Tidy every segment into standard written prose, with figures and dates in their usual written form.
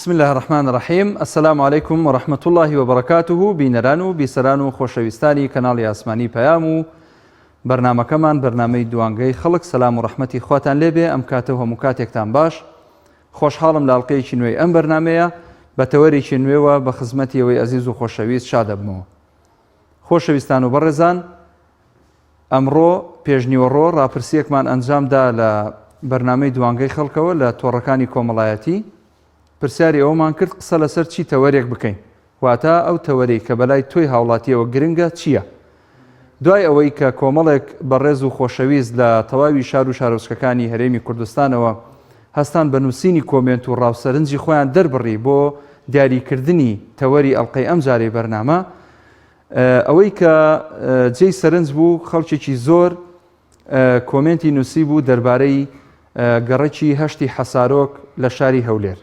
بسم اللە الرحمن الرحیم السلام علیکم و رحمة اللە و بەرەکاته بینەران و بیسەران و خۆشەویستانی کەناڵی ئاسمانی پەیام و بەرنامەکەمان بەرنامەی دوانگەی خەڵک سەلام و ڕەحمەتی خواتان لێبێ ئەم کاتە و هەموو کاتێکتان باش خۆشحاڵم لە ئەڵقەیەکی نوێی ئەم بەرنامەیە بە تەوەرێکی نوێوە بە خزمەتی ئەوەی ئەزیز و خۆشەویست شادەبمەوە خۆشەویستان و بەڕێزان ئەمڕۆ پێشنیوەڕۆ ڕاپرسییەکمان ئەنجام دا لە بەرنامەی دوانگەی خەڵکەوە لە تۆڕەکانی کۆمەڵایەتی، پرسیاری ئەوەمان کرد قسە لەسەر چی تەوەرێک بکەین، واتە ئەو تەوەرەی کە بەلای تۆی هاوڵاتییەوە گرنگە چییە؟ دوای ئەوەی کە کۆمەڵێک بەڕێز و خۆشەویست لە تەواوی شار و شارۆچکەکانی هەرێمی کوردستانەوە هەستان بە نووسینی کۆمێنت و ڕاو سەرنجی خۆیان دەربڕی بۆ دیاریکردنی تەوەری ئەڵقەی ئەمجارەی بەرنامە، ئەوەی کە جێی سەرنج بوو خەڵکێکی زۆر کۆمێنتی نووسی بوو دەربارەی گەڕەکی هەشتی حەسارۆک لە شاری هەولێر.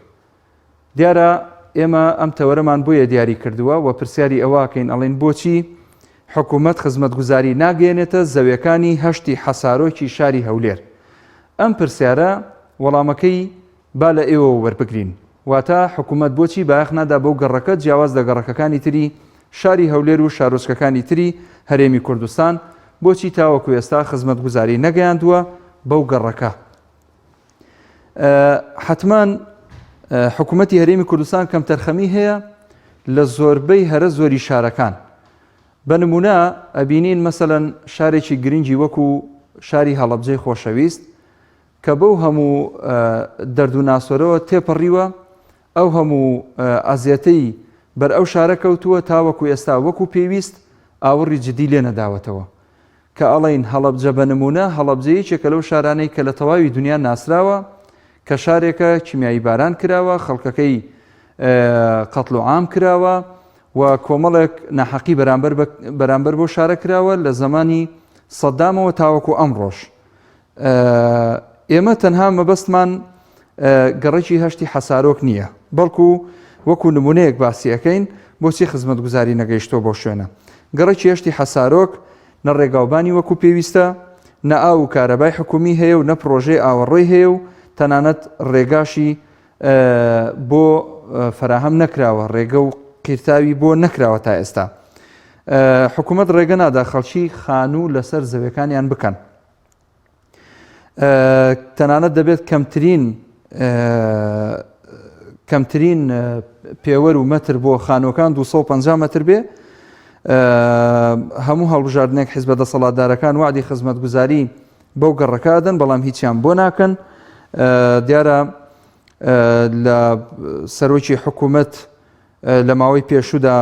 دیارە ئێمە ئەم تەوەرەمان بۆیە دیاری کردووە و پرسیاری ئەوەکەین ئەڵێن بۆچی حکوومەت خزمەتگوزاری ناگەیەنێتە زەویەکانی هەشتی حەسارۆکی شاری هەولێر؟ ئەم پرسیارە وەڵامەکەی با لە ئێوەوە وەربگرین. واتە حکومەت بۆچی بایەخ نادا بەو گەڕەکە جیاواز لە گەڕەکەکانی تری شاری هەولێر و شارۆچکەکانی تری هەرێمی کوردستان، بۆچی تاوەکو ئێستا خزمەتگوزاری نەگەیاندووە بەو گەڕەکە؟ حەتمان حکومەتی هەرێمی کوردستان کەمتەرخەمی هەیە لە زۆربەی هەرە زۆری شارەکان. بە نمونە ئەبینین مەسەلەن شارێکی گرنگی وەکو شاری هەڵەبجەی خۆشەویست کە بەو هەموو دەرد و ناسۆرەوە تێپەڕیوە، ئەو هەموو ئەزیەتەی بەر ئەو شارە کەوتووە تاوەکو ئێستا وەکو پێویست ئاوڕی جدی لێ نەداوەتەوە. کە ئەڵێین هەڵەبجە بە نموونە، هەڵەبجە یەکێکە لەو شارانەی کە لە تەواوی دونیا ناسراوە کە شارێکە کیمیایی باران کراوە، خەڵکەکەی قەتڵ و عام کراوە و کۆمەڵێک ناحەقی بەرامبەر بەرامبەر بەو شارە کراوە لە زەمانی سەدامەوە تاوەکو ئەمڕۆش. ئێمە تەنها مەبەستمان گەڕەکی هەشتی حەسارۆک نییە بەڵکو وەکو نمونەیەک باسی ئەەکەین بۆچی خزمەتگوزاری نەگەیشتۆ بۆ شوێنە گەڕەکی هەشتی حەسارۆک نە ڕێگاوبانی وەکو پێویستە نە ئاو و کارەبای حکومی هەیە و نە پرۆژەی ئاوەڕۆی هەیە و تەنانەت ڕێگاشی بۆ فەراهەم نەکراوە ڕێگە و قیرتاوی بۆ نەکراوە تا ئێستا حکوومەت ڕێگە نادا خەڵکی خانوو لەسەر زەوێکانیان بکەن تەنانەت دەبێت کەمترین کەمترین پێوەر و مەتر بۆ خانووەکان 250 مەتر بێ هەموو هەڵبژاردنێک حیزبە دەسەڵاتدارەکان وعدی خزمەتگوزاری بەو گەڕەکە ئەدەن بەڵام هیچیان بۆ ناکەن دیارە لە سەرۆکی حکوومەت لە ماوەی پێشوودا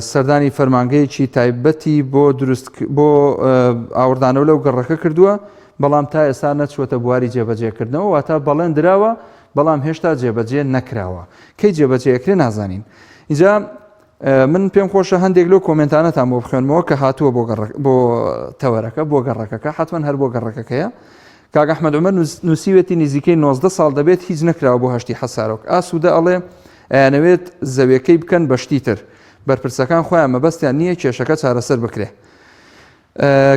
سەردانی فەرمانگەیەکی تایبەتی بۆ دروست بۆ ئاوردانەوە لەو گەڕەکە کردووە بەڵام تا ئێستا نەچووەتە بواری جێبەجێکردنەوە واتە بەڵێن دراوە بەڵام هێشتا جێبەجێ نەکراوە کەی جێبەجێکرێ نازانین اینجا من پێم خۆشە هەندێک لەو کۆمێنتانەتان بۆ بخوێنمەوە کە هاتووە بۆ گەڕەک بۆ تەوەرەکە بۆ گەڕەکەکە حتمما هەر بۆ گەڕەکەکەیە کاک ئەحمەد عومەر نووسیوێتی نزیکەی 19 ساڵ دەبێت هیچ نەکراوە بۆ هەشتی حەسارۆک ئاسوودە ئەڵێ ئەیانەوێت زەویەکەی بکەن بە شتی تر بەرپرسەکان خۆیان مەبەستیان نییە کێشەکە چارەسەر بکرێ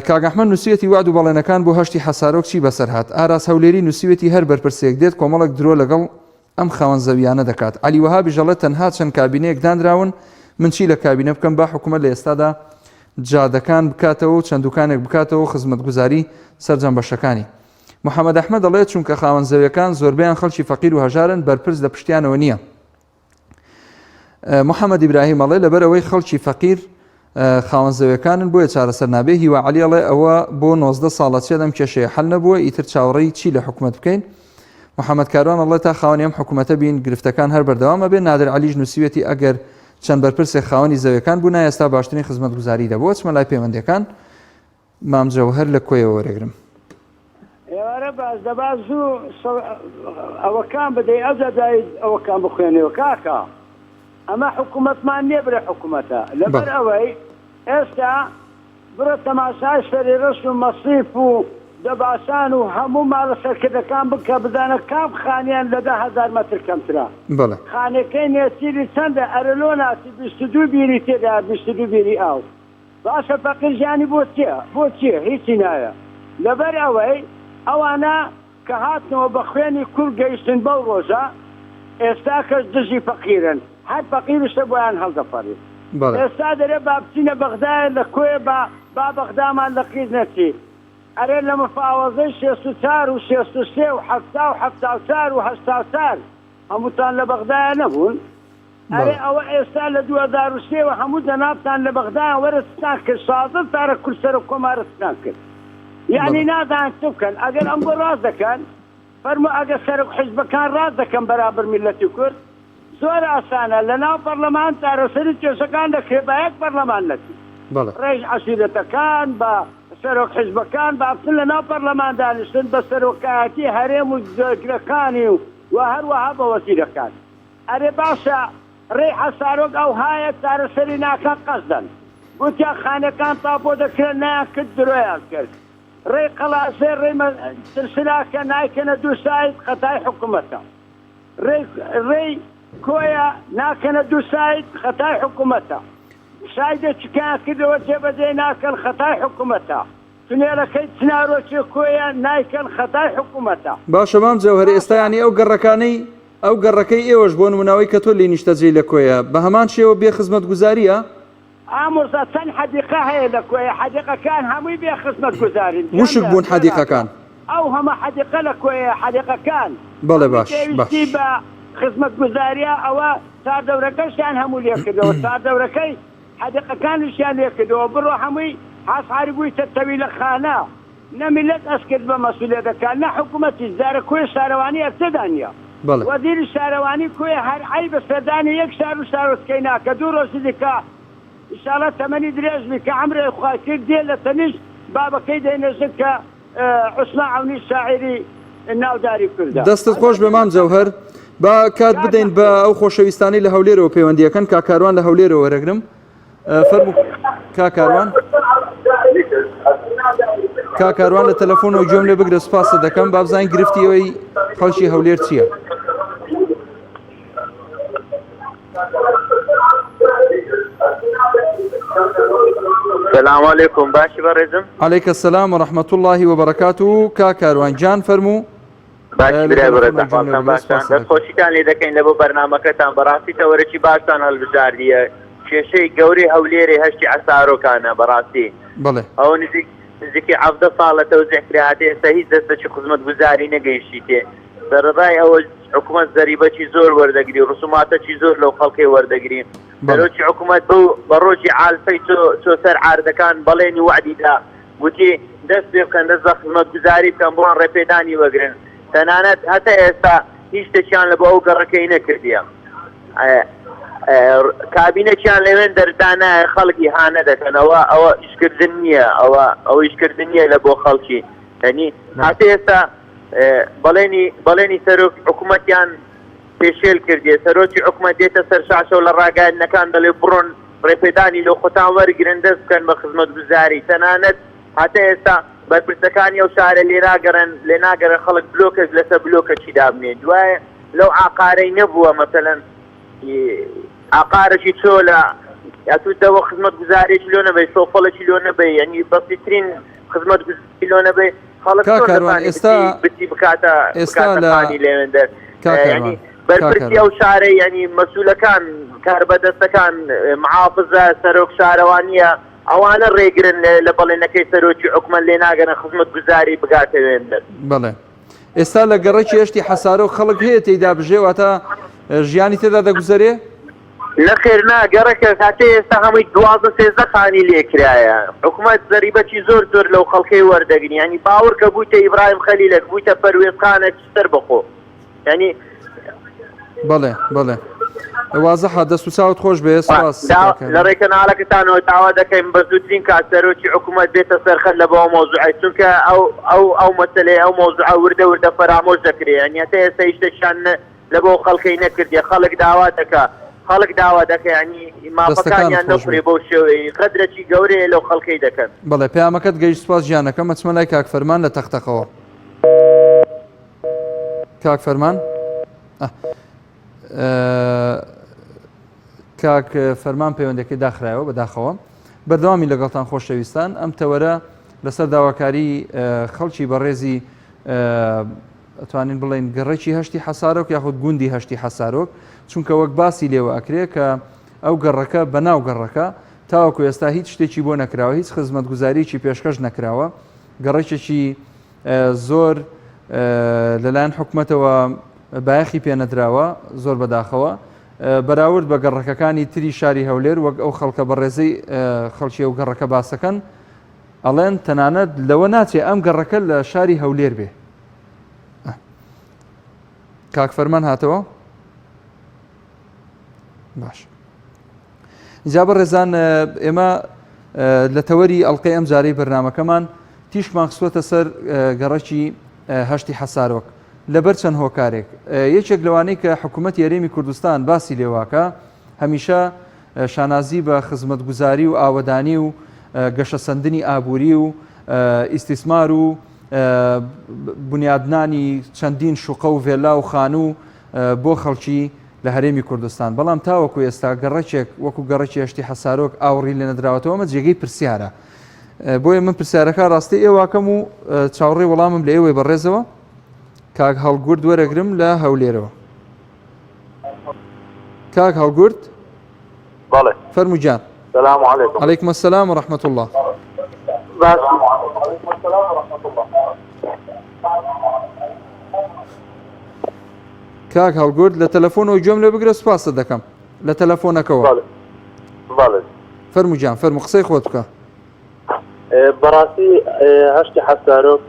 کاک ئەحمەد نووسیوێتی وعد و بەڵێنەکان بۆ هەشتی حەسارۆک چی بەسەر هات ئاراس هەولێری نووسیوێتی هەر بەرپرسێک دێت کۆمەڵک درۆ لەگەڵ ئەم خاوەن زەویانە دەکات. عەلی وەهابیش دەڵێت تەنها چەند کابینەیەک دانراون، من چی لە کابینە بکەم با حکومەت لە ئێستادا جادەکان بکاتەوە و چەند دوکانێک بکاتەوە و خزمەتگوزاری سەرجەم بەشەکانی. محەمەد ئەحمەد دەڵێت چونکە خاوەن زەویەکان زۆربەیان خەڵکی فەقیر و هەژارن بەرپرس لە پشتیانەوە نییە. محەممەد ئیبراهیم ئەڵێ لەبەر ئەوەی خەڵکی فەقیر خاوەن زەویەکانن بۆیە چارەسەر نابێ هیوا عەلی ئەڵێ ئەوە بۆ 90 ساڵە چێت ئەم کێشەیە حل نەبووە ئیتر چاوەڕێی چی لە حکوومەت بکەین محەممەد کاروان ئەڵێ تا خاوەنی ئەم حکوومەتە بین گرفتەکان هەر بەردەوام ئەبێ نادر عەلیش نووسیوێتی ئەگەر چەند بەرپرسێک خاوەنی زەویەکان بوو ئێستا باشترین خزمەتگوزاری دەبوو چمە لای پەیوەندەکان مام جەوهەر لە کۆیەوە وەرەگرم. ئێوارە باش دەبا زوو ئەوەکان بدەی ئەوجا دوایی ئەوەکان بخوێنەوە کاکە ئەمە حکومەتمان نیە برێ حکومەتە لەبەر ئەوەی ئێستا بڕۆ تەماشای سەری ڕەش و مەسیف و دەباشان و هەموو ماڵە سەرکردەکان بکە بزانە کام خانیان لە 10هزار مەتر کەمترە خانەکەی نێچیری چەندە ئەرە لۆ ناچی 22 بیری تێدا 22 بیری ئاو باشە فەقیر ژیانی بۆ چیە بۆ چیە هیچی ناوێ لەبەر ئەوەی ئەوانە کە هاتنەوە بە خوێنی کورد گەیشتن بەو ڕۆژە. ئێستاکەش دژی فەقیرن هەر فەقیرشە بۆیان هەڵدەپەڕی بەڵێ. ئێستا دەرێ با بچینە بەغدایە لە کۆیە با با بەغدامان لە قیز نەچی ئەرێ لە مفاوەزەی 64 و 63 و 70 و 74 و 84 هەمووتان لە بەغدایە نەبوون؟ ئەرێ بەڵێ. ئەوە ئێستا لە 2003 وە هەموو جەنابتان لە بەغدایان وەرە چتان کرد 16 تارە کورد سەرۆک کۆمارە چتان کرد یەعنی بەڵێ. نازانن چ بکەن ئەگەر ئەمگۆ ڕاست دەکەن فەرموو ئەگەر سەرۆک حیزبەکان ڕاست دەکەن بەرامبەر میللەتی کورد زۆر ئاسانە لە ناو پەڕلەمان چارەسەری کێشەکان دەکرێت با یەک پەڕلەمان نەچی بەڵێ. ڕێژ عەشیرەتەکان بە سەرۆک حیزبەکان با بچن لە ناو پەڕلەمان دانیشتن بە سەرۆکایەتی هەرێم و جێگرەکانی و وە هەروەها بە وەزیرەکان ئەرێ باشە ڕێی حەسارۆک ئەوهایە چارەسەری ناکەن قەسدەن گوتیان خانەکان تاپۆ دەکرێن نەیان کرد درۆیان کرد ڕێی قەڵادزێ ڕێی ترسناکە نایکەنە دووساید خەتای حکومەتە ڕێی ڕێی کۆیە ناکەنە دووساید خەتای حکومەتە سایدێ چکیان کردەوە جێبەجێ ناکەن خەتای حکومەتە تونێلەکەی چنارۆکێ کۆیە نایکەن خەتای حکومەتە. باشە مام جەوهەر ئێستا باشە. یانی ئەو گەڕەکانەی ئەو گەڕەکەی ئێوەش بۆ نموناوەی کە تۆ لێی نیشتەجێی لە کۆیە بە هەمان شێوە بێ خزمەتگوزاریە؟ ئامۆزا چەند حەدیقە هەیە لە کۆیە حەدیقەکان هەمووی بێ خزمەت گوزارین وشک بوون حەدیقەکان. ئەو هەمە حەدیقە لە کۆیە حەدیقەکان بەڵێ هەمووی باش باش. پێویستی بە خزمەت گوزاریە ئەوە چاردەورەکەشیان هەموو لێ کردەوە چاردەورەکەی حەدیقەکانیشیان لێ کردەوە بڕۆ هەمووی حاسحاری بوویتە تەویلە خانە نە میللەت ئەسکرد بە مەسولێدەکان نە حکومەتیش جارە کۆیە شارەوانی هەر تێدا نیە بەڵێ. وەزیری شارەوانی کۆیە هەر عەیبە سەردانی یەک شار و شارۆچکەی ناکە دوو ڕۆژی دیکە ئیشاڵا تەمەنی درێژ بی کە عەمرێ خوای کرد دێ لە تەنیشت بابەکەی دەینێژن کە عوسمان عەونی شاعیری ناوداری کوردە. دەستت خۆش بێ مام جەوهەر با کات بدەین بە ئەو خۆشەویستانەی لە هەولێرەوە پەیوەندیەکەن کاک کاروان لە هەولێرەوە وەرەگرم فەرموو کاک کاروان کاک کاروان لە تەلەفۆنەوە گوێم لێ بگرە سوپاست دەکەم با بزانین گرفتی ئەوەی خەڵکی هەولێر چییە؟ سلام علیکم باشی بەڕێزم علیکە سلام و رحمة الله و بەرەکات و کاک کاروان گیان فەرموو باشی برای بەڕێز ئەحواڵتان باشە دەست خۆشیتان لێ دەکەین لە بۆ بەرنامەکەتان بەڕاستی تەوەرەکی باشتان هەڵبژاردیە کێشەی گەورەی هەولێرێ هەشتی عەسارۆکانە بەڕاستی بەڵێ ئەوە نزیک نزیکی عەڤدە ساڵە تەوزیع کرا هاتێ ئێستا هیچ دەستەکی خزمەتگوزاری نەگەیشتیتێ سەرەڕای ئەوە حکومەت زەریبەکی زۆر وەردەگری ڕسوماتەکی زۆر لەو خەڵکەی وەردەگری سەرۆکی حکومەت بەو بە ڕۆژی عالفەی چۆ چۆ سەر عاردەکان بەڵێنی وەعدی دا گوتی دەست پێ بکەن دەست بە خزمەتگوزاری بکەن بۆیان ڕێپێدانی وەگرن تەنانەت هەتا ئێستا هیچ شتێکیان لە بۆ ئەو گەڕەکەی نەکردیە کابینەکیان لەوێن دەردانایە خەڵک ئیهانە دەکەن ئەوە ئەوە ئیشکردن نییە ئەوە ئەوە ئیشکردن نییە لە بۆ خەڵکی یعنی هەتا ئێستا بەڵێنی بەڵێنی سەرۆک حکوومەتیان پێشێل کردیە سەرۆکی حکومەت دێتە سەر شاشە و لە ڕاگەیاندنەکان دەڵێ بڕۆن ڕێپێدانی لۆ خۆتان وەرگرن دەست بکەن بە خزمەتگوزاری تەنانەت هەتا ئێستا بەرپرسەکانی ئەو شارە لێناگەڕێن لێناگەڕێن خەڵک بلۆکێک لەسەر بلۆکەکی دابنێ دوایە لەو عاقارەی نەبووە مەسەلەن عاقارەکی چۆلە ئەتوو دەوە خزمەتگوزارێکی لۆ نەبەی سۆفەڵێکی لۆ نەبەی یعنی بەسیترین خزمەتگوزاری لۆ نەبەی خەڵک کاک چۆن کاروان دەتوانێت ئێستا بچی بچی بکاتە ئێستا بکاتە لە خانی لەوێندەر کاک یعنی کاروان کاک بەرپرسی کاروان ئەو شارەی یعنی مەسولەکان کاربەدەستەکان محافزە سەرۆک شارەوانیە ئەوانە ڕێگرن لە بەڵێنەکەی سەرۆکی حکومەت لێ ناگەنە خزمەتگوزاری بگاتە وێندەر. بەڵێ ئێستا لە گەڕەکی هەشتی حەسارۆ خەڵک هەیە تێیدا بژێ واتە ژیانی تێدا دەگوزەرێ؟ نەخێر نا گەڕەکە هەتا ئێستا هەمووی 12 سێزدە خانی لێ کرایە حکومەت زەریبەکی زۆر زۆر لەو خەڵکەی وەردەگری یانی باوەڕکە بوویتە ئیبراهیم خەلیلەک بوویتە پەروێزخانێک سەر بەخۆ یانی بەڵێ بەڵێ وازحە دەست و چاوت خۆش بێ سپاس لە ڕێی کەناڵەکەتانەوە داوا دەکەین بە زووترین کات سەرۆکی حکوومەت بێتە سەرخەت لە بۆ ئەو مەوزوعەی چونکە ئەو ئەو ئەو مەسەلەیە ئەو مەوزوعە وردە وردە فەرامۆش دەکرێ یانی هەتا ئێستا هیچ شتێکیان لە بۆ خەڵکەی نەکردیە خەڵک داوا دەکا خەڵک داوا دەکا یانی دەستەکانت مافەکانیان خۆش نەخورێ بێ بەو شێوەیەی غەدرەکی گەورەیە لەو خەڵکەی دەکەن. بەڵێ پەیامەکەت گەیشت سپاس گیانەکەم ئەچمە لای کاک فەرمان لە تەقتەقەوە. کاک فەرمان کاک فەرمان پەیوەندەکەی داخرایەوە بەداخەوە بەردەوامی لەگەڵتان خۆشەویستان ئەم تەوەرە لەسەر داواکاری خەڵکی بەڕێزی. ئەتوانین بڵێین گەڕەکی هەشتی حەسارۆک یاخود گوندی هەشتی حەسارۆک چونکە وەک باسی لێوە ئەکرێ کە ئەو گەڕەکە بەناو گەڕەکە تاوەکو ئێستا هیچ شتێکی بۆ نەکراوە هیچ خزمەتگوزاریەکی پێشکەش نەکراوە گەڕەکێکی زۆر لەلایەن حکومەتەوە بایەخی پێنەدراوە زۆر بەداخەوە بەراورد بە گەڕەکەکانی تری شاری هەولێر وەک ئەو خەڵکە بەڕێزەی خەڵکی ئەو گەڕەکە باسەکەن ئەڵێن تەنانەت لەوە ناچێ ئەم گەڕەکە لە شاری هەولێر بێ کاک فەرمان هاتەوە باش جا بەڕێزان ئێمە لە تەوەری ئەڵلقەی ئەم جارەی بەرنمەکەمان تیشکمان خستووەتە سەر گەڕەکی هەشتی حەسارۆک لەبەر چەند هۆکارێک یەکێک لەوانەی کە حکوومەت یاریمی کوردستان باسی لێواکە هەمیشە شانازی بە خزمەتگوزاری و ئاوەدانی و گەشەسەندنی ئابووری و ئیستیسمار و بنیادنانی چەندین شوقە و ڤێلا و خانوو بۆ خەڵکی لە هەرێمی کوردستان، بەڵام تاوەکو ئێستا گەڕەکێک وەکو گەڕەکی هەشتی حەسارۆک ئاوڕی لێنەدراوەتەوە ئەمە جێگەی پرسیارە. بۆیە من پرسیارەکە ڕاستی ئێواکەم و چاوەڕێی وەڵامم لە ئێوەی بەڕێزەوە کاک هەڵگورد وەرەگرم لە هەولێرەوە. کاک هەڵگورد بەڵێ فەرموو گیان. سلام علیکم. علیکم السلام و رحمة الله. باش کاک هەڵگورد لە تەلەفۆنەوە گوێم لێ بگرە سوپاست دەکەم لە تەلەفۆنەکەوە. بەڵێ بەڵێ. فەرموو گیان فەرموو قسەی خۆت بکە. بەڕاستی هەشتی حەسارۆک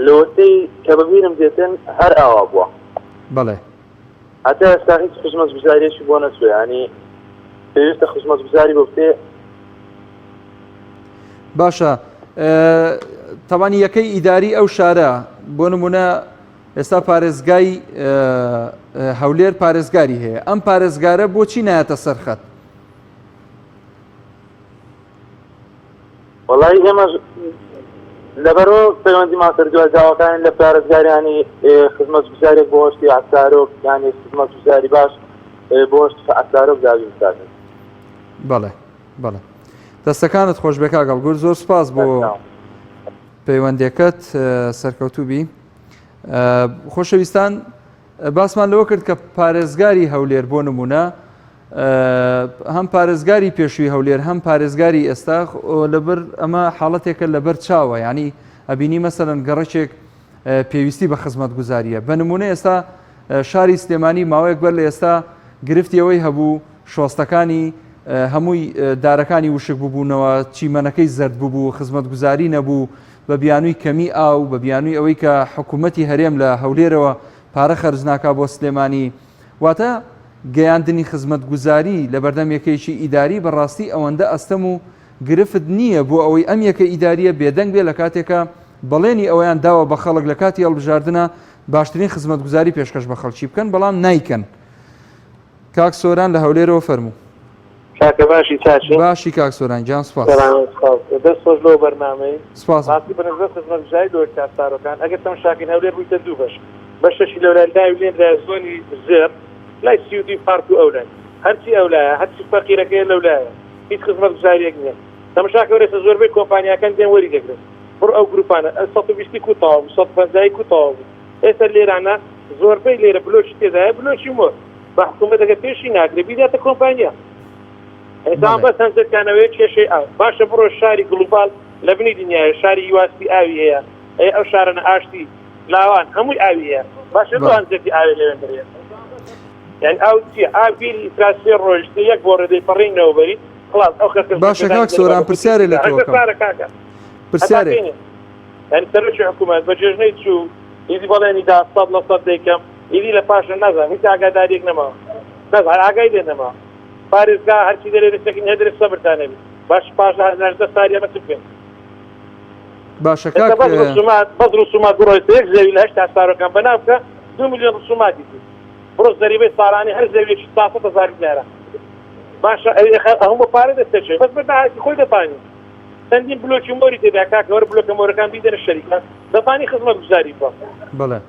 لەوەتەی کە بەبیرم دێتن هەر ئاوا بووە. بەڵێ. هەتا ئێستا هیچ خزمەتگوزاریەکی بۆ نەچووە یانی پێویستە خزمەتگوزاری بۆ بکرێ. باشە تاوانی یەکەی ئیداری ئەو شارە بۆ نمونە ئێستا پارێزگای هەولێر پارێزگاری هەیە ئەم پارێزگارە بۆچی نایەتە سەرخەت؟ وەڵی ئێمە لەبەرەوە پەیوەندیمان کردووە داواکانی لە پارێزگاریانی خزمەتگوزارێک بۆ هەشتی عەسارۆک یانی خزمەتگوزاری باش بۆ هەشتی عەسارۆک دابین بکاتن. بەڵێ بەڵێ دەستەکانت خۆش بێ کاک هەڵگورد زۆر سپاس بۆ پەیوەندەکەت سەرکەوتوو بی خۆشەویستان باسمان لەوە کرد کە پارێزگاری هەولێر بۆ نمونە هەم پارێزگاری پێشووی هەولێر هەم پارێزگاری ئێستا لەبەر ئەمە حاڵەتێکە لەبەر چاوە ینی ئەبینی مەسەرەن گەڕەکێک پێویستی بە خزمەت گوزاریە بە نمونە ئێستا شاری سلێمانی ماوەیەک بەر لە ئێستا گرفتی ئەوەی هەبوو شۆستەکانی هەمووی دارەکانی وشک ببوونەوە چیمەنەکەی زرد ببوو خزمەتگوزاری نەبوو بە بیانووی کەمی ئاو بە بیانووی ئەوەی کە حکوومەتی هەرێم لە هەولێرەوە پارە خەرج ناکا بۆ سلێمانی واتە گەیاندنی خزمەتگوزاری لەبەردەم یەکەیەکی ئیداری بەڕاستی ئەوەندە ئەستەم و گرفت نییە بۆ ئەوەی ئەم یەکە ئیدارییە بێدەنگ بێ لەکاتێکا بەڵێنی ئەوەیان داوە بە خەڵک لە کاتی هەڵبژاردنا باشترین خزمەتگوزاری پێشکەش بە خەڵکی بکەن بەڵام نایکەن. کاک سۆران لە هەولێرەوە فەرموو. کاکە باشی چاکی؟ باشی کاک سۆران گیان سوپاس. سەلامەت سوپاس. دەست خۆش لۆ بەرنامەی. سوپاس. ڕاستی بە نسبەت خزمەتگوزاری لۆ کاسارۆکان ئەگەر تەمشاکەین هەولێر بوویتە دوو بەش بەشەکی لەولای ناوی لێنرایە زۆنی زێڕ لای سیودی پارک و ئەولای هەرچی ئەولایە هەرچی فەقیرەکەیە لەولایە هیچ خزمەتگوزاریەک نیە تەمشاکە وەرێسە زۆربەی کۆمپانیاکان دێن وەری دەگرن بڕ ئەو گروپانە 120 کو تەواو بوو 150 کو تەواو بوو ئێستا لێرانە زۆربەی لێرە بلۆکی تێدایە بلۆکی مۆر بە حکوومەتەکە پێشی ناگرێ بیداتە کۆمپانیا ئێستا بەس هەنجەکانەوەی کێشەی ئاو باشە بڕۆ شاری گڵوبال لە بنی دنیاە شاری هیواستی ئاوی هەیە ئەی ئەو شارەنە ئاشتی لاوان هەمووی ئاوی هەیە باشە بۆ هەنجەتی ئاوێ لەوێن دەرێ یعنی ئاو چیە ئاو بیری ئیسرا سێ ڕۆیشتە یەک بۆ ڕێدەی پەڕینەوە بەری خلاص ئەو خەرکە باشە کاک سۆران پرسیارێ لە تۆ بکەم. پرسیارێک یعنی سەرۆکی حکوومەت بە جێژنەی چوو ئیدی بەڵێنی دا 100% دەیکەم ئیدی لە پاشە نازانم هیچ ئاگاداریەک نەماوە نازانم ئاگای لێ نەماوە پارێزگا هەرچی دەرێ دەستەکەین هەر دەرێ سەبرتان نەبی باش پاش لە هەزار ساری ئەمە چ بکەین باشە کاک بەس ڕسومات بەس ڕسومات بڕۆ یەک زەوی لە 80 سارۆکان بەناو بکە 2 میلیۆن ڕسوماتی بوو بڕۆ زەریبەی ساڵانی هەر زەویەکی 400 هەزار دینارە باشە ئەوی ئەهوم بە پارە دەستەچێ بەس بە داهاتی خۆی دەتانی چەندین بلۆکی مۆری تێدا کاکە وەرە بلۆکە مۆرەکان بیدەنە شەریکان دەتانی خزمەت گوزاری بکە. بەڵێ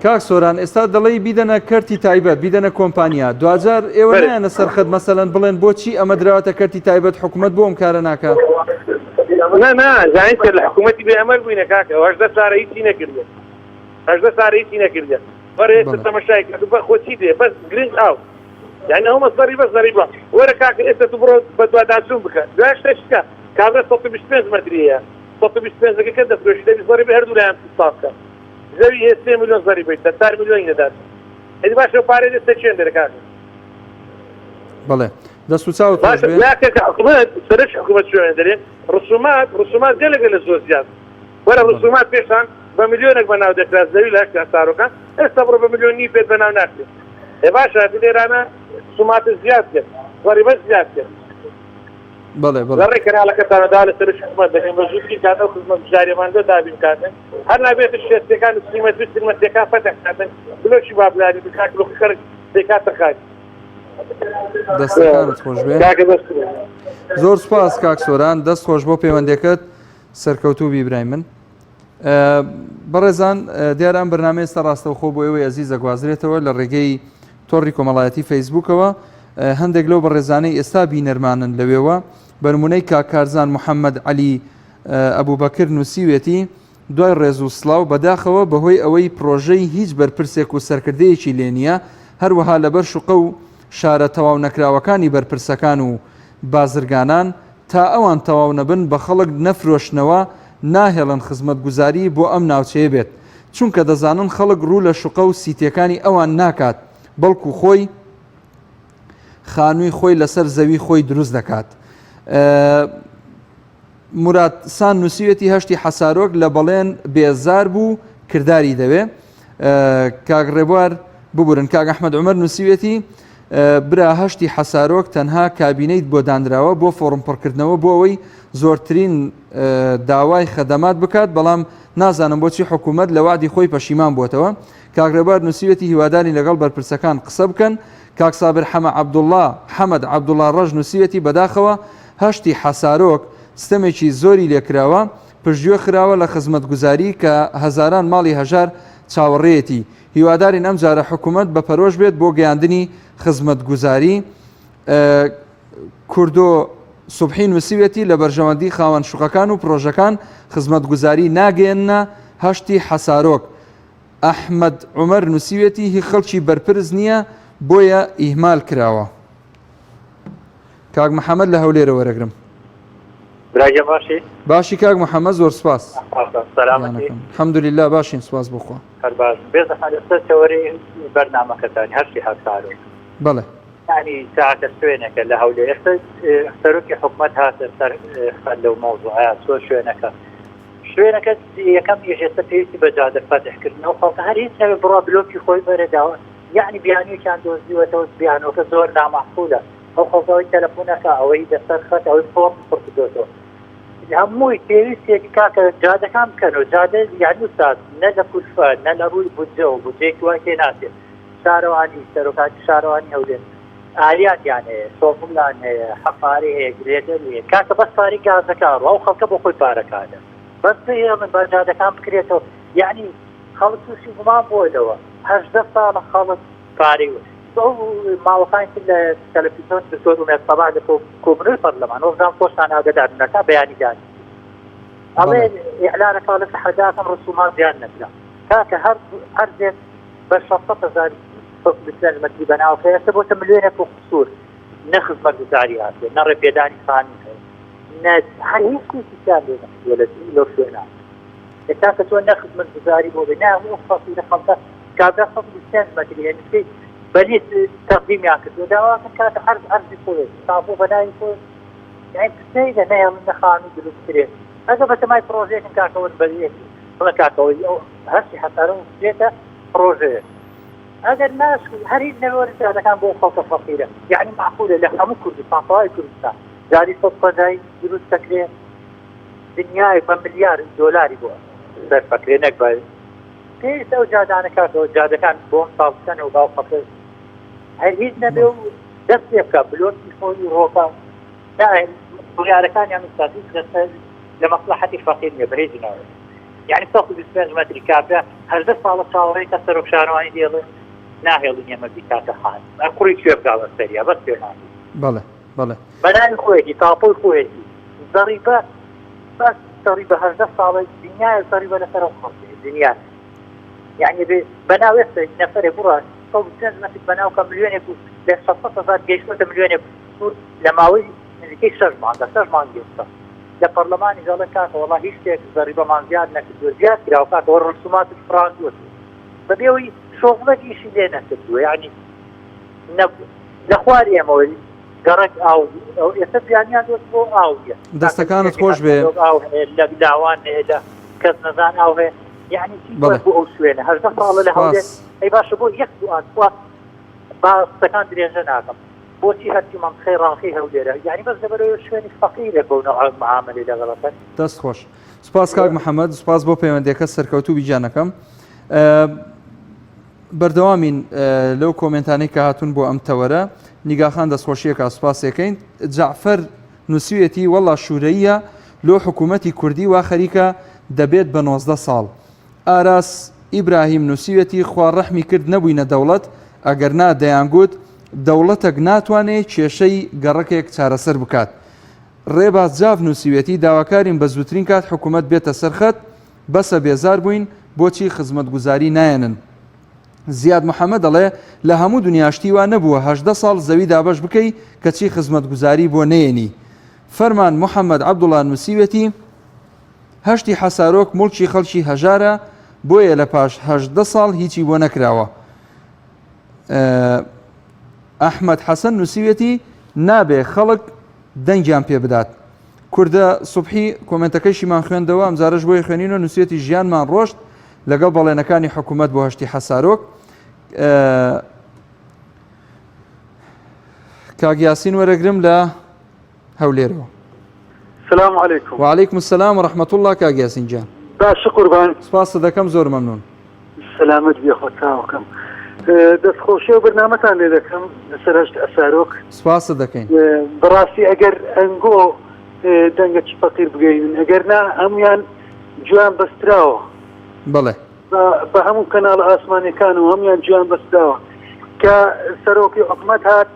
کاک سۆران ئێستا دەڵێی بیدەنە کەرتی تایبەت بیدەنە کۆمپانیا دواجار ئێوە نایەنە سەر خەت مەسەلەن بڵێن بۆچی ئەمە دراوەتە کەرتی تایبەت حکومەت بۆ ئەم کارە ناکات؟ نا نا زانیت کە لە حکوومەتی بێ ئەمەل بووینە کاکە 18 سارە هیچی نەکردووە. 18 ساڵە هیچی نەکردە وەرە ئێستا تەمەشای کرد بە خۆ چی دێ بەس گرنگ ئاو یعنی ئەومە زەریبە زەریبە وەرە کاکە ئێستا تو بڕۆ بەدواداچوون بکە دوای شتێک بکە کابرا 125 مەتریە 125 ەکە کە دەفرۆشی دەبی زەریبە هەردوو لایان ساف کە زەوی هەیە 3 میلیۆن زەریبەی دە 4 میلیۆنی دەدات ئەدی باشە پارەی دەستە چێن دەرە کاکە بەڵێ دەست و چاوت خۆش باشە بێ. کاکە کە حکومەت سەرش حکومەت شوێن دەرێ ڕسومات ڕسومات گەلەگە لە زۆر زیاد وەرە ڕسومات پێشان بە ملیۆنێک بە ناو دەکرا زەوی لە هەشت هەسارۆکان ئێستا بڕۆ بە ملیۆن نیو پێت بە ناو ناکرێت ئێ باشە هەتو لێرانە ڕسوماتت زیاد کرد ضریبەت زیاد کرد بەڵێ لە بەڵێ ڕێی کەناڵەکەتانە داوا لە سەرۆکی حکومەت دەکەین بە زووترین کات ئەو خزمەتگوزاریەمان لۆ دابین کاتن هەر نابێت شێستەکان و سیمەتری و سلمەتریەکان فەتح کاتن بلۆکی بابلانی بکات لۆ خەرک دەیکاتە خاک. دەستەکانت خۆش بێ زۆر سپاس کاک سۆران دەست خۆش بۆ پەیوەندەکەت سەرکەوتوو بی برای من بەڕێزان دیارە ئەم بەرنامەیە ئێستا ڕاستەوخۆ بۆ ئێوەی ئەزیز دەگوازرێتەوە لە ڕێگەی تۆڕی کۆمەڵایەتی فەیسبوکەوە هەندێک لەو بەڕێزانەی ئێستا بینەرمانن لەوێوە بەرمونەی کاک کارزان محەممەد عەلی ئەبوبەکر نووسیوێتی دوای ڕێز و سڵاو بەداخەوە بەهۆی ئەوەی پرۆژەی هیچ بەرپرسێک و سەرکردەیەکی لێ نییە هەروەها لەبەر شوقە و شارە تەواو نەکراوەکانی بەرپرسەکان و بازرگانان تا ئەوان تەواو نەبن بە خەڵک نەفرۆشنەوە ناهێڵن خزمەتگوزاری بۆ ئەم ناوچەیە بێت چونکە دەزانن خەڵک ڕوو لە شوقە و سیتیەکانی ئەوان ناکات بەڵکو خۆی خانووی خۆی لەسەر زەوی خۆی دروست دەکات. موراد سان نووسیوێتی هەشتی حەسارۆک لە بەڵێن بێزار بوو کرداری دەوێ کاک ڕێبوار ببورن کاک ئەحمد عمر نووسیوێتی برا هەشتی حەسارۆک تەنها کابینەیت بۆ دانراوە بۆ فۆڕم پڕکردنەوە بۆ ئەوەی زۆرترین داوای خەدەمات بکات بەڵام نازانم بۆچی حکوومەت لە وادی خۆی پەشیمان بووتەوە کاک ڕێبوار نووسیوێتی هیوادارین لەگەڵ بەرپرسەکان قسە بکەن کاک سابر حەمە عەبدوڵڵا حەمەد عەبدوڵڵا ڕەش نووسیوێتی بەداخەوە هەشتی حەسارۆک ستەمێکی زۆری لێکراوە، پشتگوێ خراوە لە خزمەتگوزاری کە هەزاران ماڵی هەژار چاوەڕێیەتی، هیوادارین ئەمجارە حکومەت بە پەرۆش بێت بۆ گەیاندنی خزمەتگوزاری. کوردۆ سوبحی نووسیوێتی لە بەرژەوەندی خاوەن شوقەکان و پرۆژەکان خزمەتگوزاری ناگەیەننە هەشتی حەسارۆک. ئەحمەد عومەر نووسیوێتی هی خەڵکی بەرپرس نییە بۆیە ئیهمال کراوە. کاک محەممەد لە هەولێرە وەرەگرم. براگیان باشی؟ باشی کاک محەممەد زۆر سپاس. سەلامەتی؟ الحمدلله باشین سپاس بۆ خوا. هەر باش بێ زەحمەت لەسەر تەوەرەی بەرنامەکەتان هەرچی هەسارۆ. بەڵێ. یانی تاکە شوێنێکە لە هەولێر ئێستا سەرۆکی حکومەت هاتە سەر خەت لەو مەوزوعە چۆن شوێنەکە شوێنەکە یەکەم ئیش ئێستا پێویستی بە جادە فەتحکردنەوە خەڵکە هەر هیچ نەبێ بڕوا بلۆکی خۆی بەرێ داوە یەعنی بیانوویەکیان دۆزیوەتەوە بیانووەکە زۆر نامەعقولە ئەو خەڵکە ئەوەی تەلەفونەکە ئەوەی لەسەر خەت ئەوەی فۆرم پڕ کردۆتەوە هەمووی پێویستێتی کاکە جادەکان بکەنەوە جادە یعنی ئوستاز نە لە کولفە نە لە ڕووی بودجەوە بودجەیەکی وای تێ ناچێت شارەوانی سەرۆکاتی شارەوانی هەولێر ئالیاتیان هەیە شۆفڵیان هەیە حەفاری هەیە گرێدەری هەیە کاکە بەس پارەی گازەکە ئەڕوا ئەو خەڵکە بۆ خۆی پارەکانە بەس بهێڵن با جادەکان بکرێتەوە یعنی خەڵک تووشی گومان بووە لەوە 18 ساڵە خەڵک پارەی ئەو ماوەکانی تر لە تەلەفیزیۆن دکتۆر ئومێد سەباح لە کۆبوونەوەی پەرلەمان وەزان خۆشتان ئاگادار نەکا بەیانی دانی ئەڵێ ئیعلانەکە لە تەحەداکەم ڕسومات زیاد نەکرا کاکە هەر ئەرزێک بە 600 هەزار پێنج مەتری بەناوکە ئێستا بۆتە ملیۆنێک و قسوور نە خزمەتگوزاری هاتووە نە ڕێپێدانی خانوو هەیە نە هەر هیچ شتێکیان لێ نەکردووە لە لەو شوێنە ئێستا کە تۆ نە خزمەتگوزاری بۆ بێ نە ئەو فەقیرە خەڵکە کابرا 125 مەتری هەیە نسکەی بەنیت تەقدیمیان کردووە داواکەن کاکە عەرز عەرزی خۆیەتی تاپۆ بە ناوی خۆی یعنی سەیرە نەهێڵن نە خانوو دروست کرێ ئەگە بەتەمای پرۆژەیەکن کاکەوەن بەریەک بڵێ کاکەوەی ئەو هەرچی حەسارە و بێتە پرۆژەیەک ئەگەر ناش هەر هیچ نەبێ وەرە جادەکان بۆ خەڵکە فەقیرە یعنی معقولە لە هەموو کوردستان تەواوی کوردستان جاری سەد پەنجای دروست دەکرێ دنیای بە ملیار دۆلاری بۆ سەرف ئەکرێ نەک بە پێویستە ئەو جادانە کاکەوە جادەکان بۆ ئەم ساڵ بکەنەوە باو خەڵکە هەر هیچ نەبێ و دەست پێ بکە بلۆکی خۆی ڕۆکە بڕیارەکانیان ئوستاد هیچ لەسەر لە مەسلحەتی فەقیر نییە بە هیچ ناوێت یعنی 125 مەتری کابرا 18 ساڵە چاوەڕێ کە سەرۆک شارەوانی دێڵێ ناهێڵین ئێمە بیکاتە خان ئەر کوڕی کوێ بکا بە سەریا بەس پێ ناکەی بەڵێ بەڵێ بەناوی خۆیەتی تاپۆی خۆیەتی زەڕیبە بەس زەڕیبە 18 ساڵە دنیایە زەڕیبە لەسەر ئەو خەڵکەیە دنیا. یعنی بێ بەناو ئێستا نەفەرێک بڕە 105 مەتر بەناو کە ملیۆنێک و لە 600 هەزار گەیشتوەتە ملیۆنێک سوور لە ماوەی نزیکەی شەش مانگە شەش مانگ ئێستا لە پەرلەمانی دەڵێن کاکە وەڵا هیچ شتێک زەریبەمان زیاد نەکردووە زیاد کراوە کاکە وە ڕسوماتت فراندووە بەبێ ئەوەی شۆغڵێک ئیشی لێ نەکردووە یعنی نەبوو لە خوار ئێمەوە گەڕەک ئاو ئێستا بیانیان دۆست بۆ ئاو نیە دەستەکانت خۆش بێ ئاو هەیە لە لاوان هەیە لە کەس نەزان ئاو هەیە یعنی چی بۆ ئەو شوێنە 18 ساڵە لە هەولێر ئەی باشە بۆ یەک سوال خوا با قسەکان درێژە ناکەم بۆچی هەرچی مەنتقەی ڕاقی هەولێرە یعنی بەس لەبەرەوە شوێنی فەقیرە بەو نەوعە معامەلەی لەگەڵ ئەکەن. دەست خۆش. سپاس کاک محەممەد سپاس بۆ پەیوەندەکە سەرکەوتوو بیگیانەکەم. بەردەوامین لەو کۆمنتانەی کە هاتوون بۆ ئەم تەوەرە نیگاخان دەستخۆشیەکە سوپاسێکەین جعفەر نووسویەتی وەڵا شوورەیە لۆ حکوومەتی کوردی وا خەریکە دەبێت بە 90 ساڵ ئاراس ئیبراهیم نووسیویەتی، خوا ڕەحمی کرد نەبووینە دەوڵەت، ئەگەرنا دەیانگوت دەوڵەتەک ناتوانێ کێشەی گەڕەکێک چارەسەر بکات. ڕێباز جاف نووسیویەتی، داواکارین بە زووترین کات حکومەت بێتە سەر خەت، بەسە بێزار بووین، بۆچی خزمەتگوزاری نایەنن؟ زیاد محەمەد دەڵێ، لە هەموو دنیا شتی وا نەبووە 18 ساڵ زەوی دابەش بکەی کەچی خزمەتگوزاری بۆ نەیەنی. فەرمان محەمەد عەبدوڵا نووسیویەتی، هەشتی حەسارۆک موڵکی خەڵکی هەژارە بۆیە لە پاش 18 ساڵ هیچی بۆ نەکراوە. ئەحمەد حەسەن نووسیویەتی نابێ خەڵک دەنگیان پێ بدات. کوردە سوبحی کۆمێنتەکەیشیمان خوێندەوە ئەمجارەش بۆی خوێنینەوە نووسیویەتی ژیانمان ڕۆشت لەگەڵ بەڵێنەکانی حکوومەت بۆ هەشتی حەسارۆک. کاک یاسین وەرەگرم لە هەولێرەوە. سلام علیکم. وعلیکم السلام و رحمة اللە کاک یاسین گیان. باشە قوربان. سپاست دەکەم زۆر مەمنون. سەلامەت بی خۆت چاوەکەم. دەست خۆشی ئەو بەرنامەتان لێ دەکەم لەسەر هەشت ئەسارۆک. سپاست دەکەین. بەڕاستی ئەگەر ئەنگۆ دەنگەکی فەقیر بگەینن ئەگەر نا هەمویان گوێیان بەستراوە. بەڵێ. بە هەموو کەناڵە ئاسمانیەکان و هەمویان گوێیان بەستراوە کە سەرۆکی حکومەت هات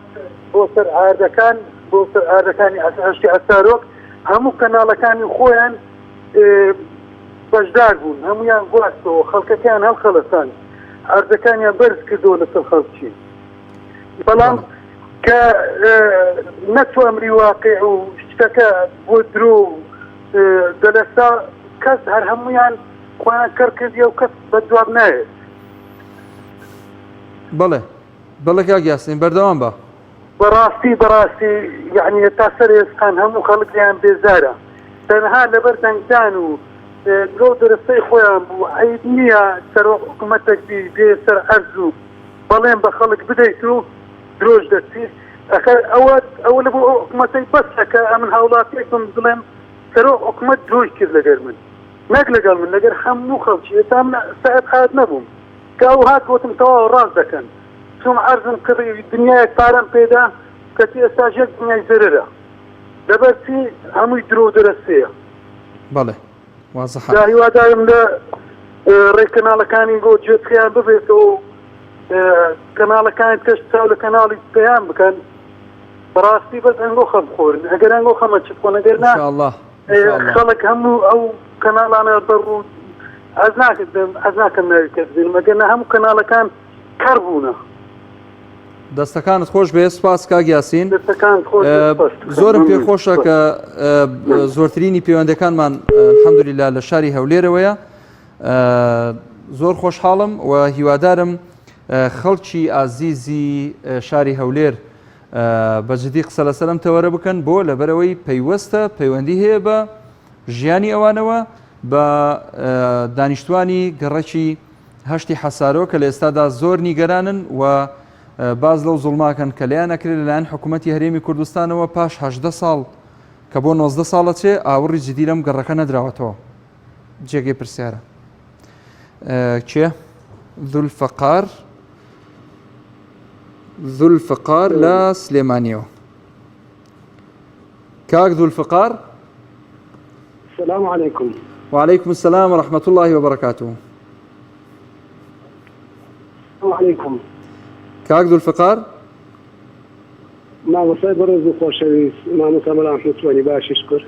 بۆ سەر ئاردەکان بۆ سەر ئاردەکانی هەشتی ئەسارۆک هەموو کەناڵەکانی خۆیان بەشدار بوون هەمویان گواستەوە خەڵکەکەیان هەڵخەڵەتان ئاردەکانیان بەرز کردەوە لەسەر خەڵکی بەڵام کە نەچوە ئەمری واقع و شتەکە بۆ درۆ دەلەسا کەس هەر هەمویان خۆیان کەڕ کردیە و کەس بە جواب نایەت. بەڵێ بەڵێ کاک یاسین بەردەوام بە. بەڕاستی بەڕاستی یەعنی هەتا سەر ئێسقان هەموو خەڵک لێیان بێزارە تەنها لەبەر دەنگدان و درۆ و دەرەسەی خۆیان بوو عەیب نییە سەرۆک حکومەتێک بی بێ سەر عەرز و بەڵێن بە خەڵک بدەیت و درۆش دەچی ئەخەر ئەوە ئەوە لە بۆ ئەو حکومەتەی بەسە کە ئەمن هاوڵاتیەک بم بڵێم سەرۆک حکومەت درۆی کرد لەگەر من نەک لەگەڵ من لەگەر هەموو خەڵکی ئێستا من سائیق حەیات نەبووم کە ئەو هات گۆتم تەواو ڕاست دەکەن چووم عەرزم کڕی دنیایەک پارەم پێدا کەچی ئێستاش یەک دنیای زەرەرە لەبەر چی هەمووی درۆ و دەرەسەیە. بەڵێ وازحە. جا هیوادارم لە ڕێی کەناڵەکانی گۆ گوێچکەیان ببێتەوە و کەناڵەکانی ترش چاو لە کەناڵی پەیام بکەن بەڕاستی بەس ئەنگۆ خەم خۆرن ئەگەر ئەنگۆ خەمە چ بخۆن ئەگەر نا انشاءاللە خەڵک هەموو ئەو کەناڵانە بەڕوو ئەز ناکەم ئەز ناکەم ناوی کەس بێنم ئەگەر نا هەموو کەناڵەکان کەڕ بوونە. دەستەکانت خۆش بێ سپاس کاک یاسین دەستەکانت خۆش بێ سپاس زۆرم پێ خۆشە کە زۆرترینی پەیوەندەکانمان الحمدلله لە شاری هەولێرەوەیە زۆر خۆشحاڵم و هیوادارم خەڵکی ئازیزی شاری هەولێر بە جدی قسە لەسەر ئەم تەوەرە بکەن بۆ لەبەرەوەی پەیوەستە پەیوەندی هەیە بە ژیانی ئەوانەوە بە دانیشتوانی گەڕەکی هەشتی حەسارۆ کە لە ئێستادا زۆر نیگەرانن و باز لەو زوڵماکەن کە لێیان ئەکرێت لەلایەن حکوومەتی هەرێمی کوردستانەوە پاش هەژدە ساڵ کە بۆ 19 ساڵە چێ ئاوڕی جدی لەم گەڕەکە نەدراوەتەوە جێگەی پرسیارە کێ ذولفەقار ذوالفقار لە سلێمانیەوە کاک ذوالفقار السلام علیکم وعلیکم السلام ورحمة الله وبرکاته علیکم کاک ذوالفقار مامۆستای بەڕێز و خۆشەویست مامۆستا مەلا ئەحمەد چۆنی باشی شکر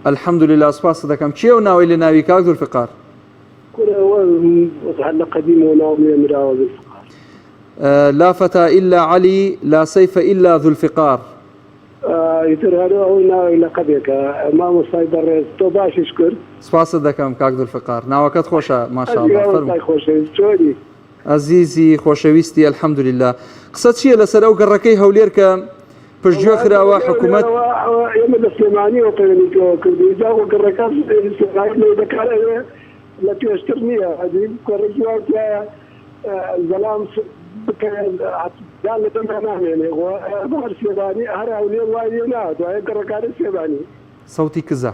الحمدلله سپاست دەکەم کێ و ناوەی لە ناوی کاک ذوالفقار؟ کورە ئەوە هەر لە قەدیمەوە ناوم لێ نراوە ذوالفقار. لا فتا الا علی لا سیف الا ذوالفقار. ئیتر هەر ئەو ناوی لەقەبێکە مامۆستای بەڕێز تۆ باشی شکر. سپاست دەکەم کاک ذوالفقار ناوەکەت خۆشە ماشاءاللە فەرموو. مامۆستای خۆشەویست چۆنی؟ ئەزیزی خۆشەویستی الحمدللە. قسە چییە لەسەر ئەو گەڕەکەی هەولێر کە پشتگوێ خراوە حکومەت. ئێمە لە سلێمانیەوە پەیوەندی پێوە کردووین جا خۆ گەڕەکە سلێمانی لەوێ دەکات ئەوێ لە پێشتر نییە ئەدی گەڕەکی وای تیایە زەلام بکەوێت دان لە دەمیا نامێنێ خۆ هەر سلێمانی هەر هەولێر وای لێ نەهاتووە ئەوێ گەڕەکانەی سلێمانی. سەوتی کزە.